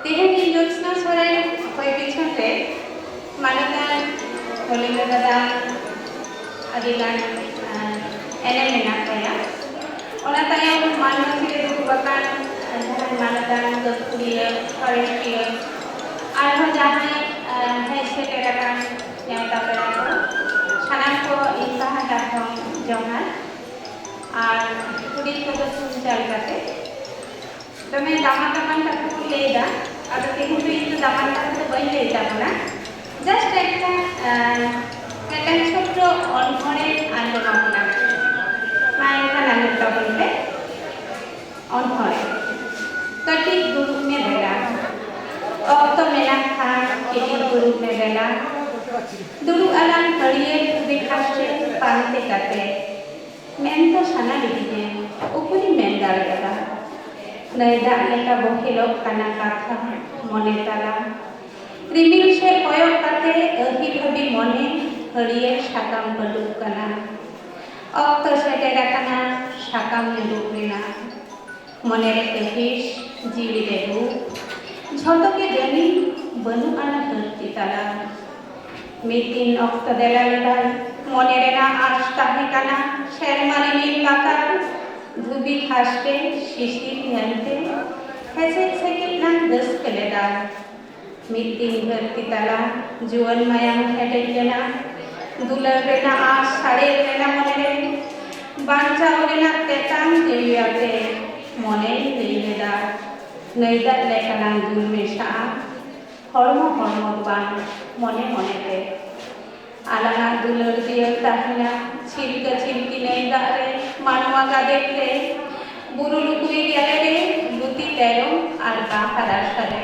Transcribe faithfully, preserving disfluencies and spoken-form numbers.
ᱛᱮᱦᱮᱧ ᱤᱧ ᱡᱳᱛᱥᱱᱟ ᱥᱚᱨᱮᱱ ᱚᱠᱚᱭ ᱯᱤᱪᱷᱚᱱ ᱨᱮ ᱢᱟᱱᱚᱛᱟᱱ ᱠᱚᱞᱤᱝᱜᱚ ᱫᱟᱫᱟ ᱟᱹᱰᱤ ᱜᱟᱱ, ᱟᱸ, ᱮᱱᱮᱢ ᱢᱮᱱᱟᱜ ᱛᱟᱭᱟ᱾ ᱚᱱᱟ ᱛᱟᱭᱚᱢ ᱢᱟᱱᱚᱛ ᱨᱮ ᱫᱩᱲᱩᱵ ᱟᱠᱟᱱ ᱡᱟᱦᱟᱸᱭ ᱢᱟᱱᱚᱛᱟᱱ ᱜᱟᱹᱠᱷᱩᱲᱤᱭᱟᱹ, ᱥᱚᱨᱮᱥᱤᱭᱟᱹ, ᱟᱨᱦᱚᱸ ᱡᱟᱦᱟᱸᱭ, ᱟᱸ, ᱦᱮᱡ ᱥᱮᱴᱮᱨ ᱟᱠᱟᱱ ᱱᱮᱣᱛᱟ ᱯᱮᱲᱟ ᱠᱚ, ᱥᱟᱱᱟᱢ ᱠᱚ ᱤᱧ ᱯᱟᱦᱴᱟ ᱠᱷᱚᱱ ᱡᱚᱦᱟᱨ᱾ ᱟᱨ ᱦᱩᱰᱤᱧ ᱠᱚᱫᱚ ᱥᱩᱱ ᱪᱟᱞ ᱠᱟᱛᱮ ᱫᱚᱢᱮ ᱫᱟᱢᱟᱱ ᱫᱟᱢᱟᱱ ᱠᱟᱛᱷᱟ ᱠᱚ ᱞᱟᱹᱭᱫᱟ᱾ ᱟᱫᱚ ᱛᱮᱦᱮᱧ ᱫᱚ ᱤᱧ ᱫᱚ ᱫᱟᱢᱟᱱ ᱠᱟᱛᱷᱟ ᱫᱚ ᱵᱟᱹᱧ ᱞᱟᱹᱭ ᱛᱟᱵᱚᱱᱟ, just ᱮᱠᱴᱟ, ᱟᱸ, ᱢᱤᱫᱴᱟᱝ ᱪᱷᱳᱴᱳ ᱚᱱᱚᱬᱦᱮ ᱟᱸᱡᱚᱢ ᱟᱵᱚᱱᱟ᱾ ᱢᱟ ᱮᱱᱠᱷᱟᱱ ᱟᱸᱡᱚᱢ ᱛᱟᱵᱚᱱ ᱯᱮ᱾ ᱚᱱᱚᱬᱦᱮ᱾ ᱠᱟᱹᱴᱤᱡ ᱫᱩᱲᱩᱵ ᱢᱮ ᱫᱮᱞᱟ, ᱚᱠᱛᱚ ᱢᱮᱱᱟᱜ ᱠᱷᱟᱱ ᱠᱟᱹᱴᱤᱡ ᱫᱩᱲᱩᱵ ᱢᱮ ᱫᱮᱞᱟ᱾ ᱫᱩᱲᱩᱵ ᱟᱞᱟᱝ ᱦᱟᱹᱨᱭᱟᱹᱲ ᱫᱷᱩᱵᱤ ᱜᱷᱟᱥ ᱨᱮ ᱯᱟᱱᱛᱮ ᱠᱟᱛᱮ᱾ ᱢᱮᱱ ᱫᱚ ᱥᱟᱱᱟ ᱞᱤᱫᱤᱧᱟ, ᱩᱠᱩᱨᱤᱧ ᱢᱮᱱ ᱫᱟᱲᱮᱭᱟᱫᱟ᱾ ᱱᱟᱹᱭ ᱫᱟᱜ ᱞᱮᱠᱟ ᱵᱚᱦᱮᱞᱚᱜ ᱠᱟᱱᱟ ᱠᱟᱛᱷᱟ ᱢᱚᱱᱮ ᱛᱟᱞᱟ᱾ ᱨᱤᱢᱤᱞ ᱥᱮᱫ ᱠᱚᱭᱚᱜ ᱠᱟᱛᱮ ᱟᱹᱦᱤ ᱵᱷᱟᱹᱵᱤ ᱢᱚᱱᱮ ᱦᱟᱹᱨᱭᱟᱹᱲ ᱥᱟᱠᱟᱢ ᱵᱟᱹᱰᱩᱜ ᱠᱟᱱᱟ᱾ ᱚᱠᱛᱚ ᱥᱮᱴᱮᱨ ᱟᱠᱟᱱᱟ ᱥᱟᱠᱟᱢ ᱧᱩᱨᱩᱜ ᱨᱮᱱᱟᱜ᱾ ᱢᱚᱱᱮ ᱨᱮ ᱠᱟᱹᱦᱤᱥ, ᱡᱤᱣᱤ ᱨᱮ ᱦᱩᱠ, ᱡᱷᱚᱛᱚ ᱜᱮ ᱡᱟᱹᱱᱤᱡ ᱵᱟᱹᱱᱩᱜ ᱟᱱᱟ ᱫᱷᱟᱹᱨᱛᱤ ᱛᱟᱞᱟ᱾ ᱢᱤᱫ ᱫᱤᱱ ᱚᱠᱛᱚ ᱫᱮᱞᱟ ᱞᱮᱫᱟᱭ, ᱢᱚᱱᱮ ᱨᱮᱱᱟᱜ ᱟᱸᱥ ᱛᱟᱦᱮᱸ ᱠᱟᱱᱟ ᱥᱮᱨᱢᱟ ᱨᱤᱢᱤᱞ ᱞᱟᱛᱟᱨ ᱫᱷᱩᱵᱤ ᱜᱷᱟᱥ ᱨᱮ ᱥᱤᱥᱤᱨ ᱧᱮᱞᱛᱮ ᱦᱮᱥᱮᱡ ᱥᱮᱠᱮᱡ ᱱᱟᱝ ᱨᱟᱹᱥᱠᱟᱹ ᱞᱮᱫᱟ᱾ ᱢᱤᱫ ᱫᱤᱱ ᱫᱷᱟᱹᱨᱛᱤ ᱛᱟᱞᱟ ᱡᱩᱣᱟᱹᱱ ᱢᱟᱭᱟᱢ ᱦᱮᱰᱮᱡ ᱞᱮᱱᱟ, ᱫᱩᱞᱟᱹᱲ ᱨᱮᱱᱟᱜ ᱟᱸᱥ ᱥᱟᱰᱮ ᱞᱮᱱᱟ ᱢᱚᱱᱮᱨᱮ, ᱵᱟᱧᱪᱟᱣ ᱨᱮᱱᱟᱜ ᱛᱮᱛᱟᱝ ᱡᱤᱣᱤ ᱟᱛᱮ ᱢᱚᱱᱮᱭ ᱞᱟᱹᱭ ᱞᱮᱫᱟ, ᱱᱟᱹᱭ ᱫᱟᱜ ᱞᱮᱠᱟᱱᱟᱝ ᱫᱩᱞ ᱢᱮᱥᱟᱜᱼᱟ᱾ ᱦᱚᱲᱢᱚ ᱦᱚᱲᱢᱚ ᱫᱚ ᱵᱟᱝ, ᱢᱚᱱᱮ ᱢᱚᱱᱮ ᱛᱮ᱾ ᱟᱞᱟᱝᱟᱜ ᱫᱩᱞᱟᱹᱲ ᱡᱤᱭᱟᱹᱲ ᱛᱟᱦᱮᱱᱟ ᱪᱷᱤᱞᱠᱟᱹ ᱪᱷᱤᱞᱠᱤ ᱱᱟᱹᱭ ᱫᱟᱜ ᱨᱮ, ᱢᱟᱱᱣᱟ ᱜᱟᱫᱮᱞ ᱨᱮ, ᱵᱩᱨᱩ ᱞᱩᱠᱩᱭ ᱜᱮᱞᱮ ᱨᱮ, ᱞᱩᱛᱤ ᱛᱮᱨᱚᱝ ᱟᱨ ᱵᱟᱦᱟ ᱨᱟᱥᱟ ᱨᱮ᱾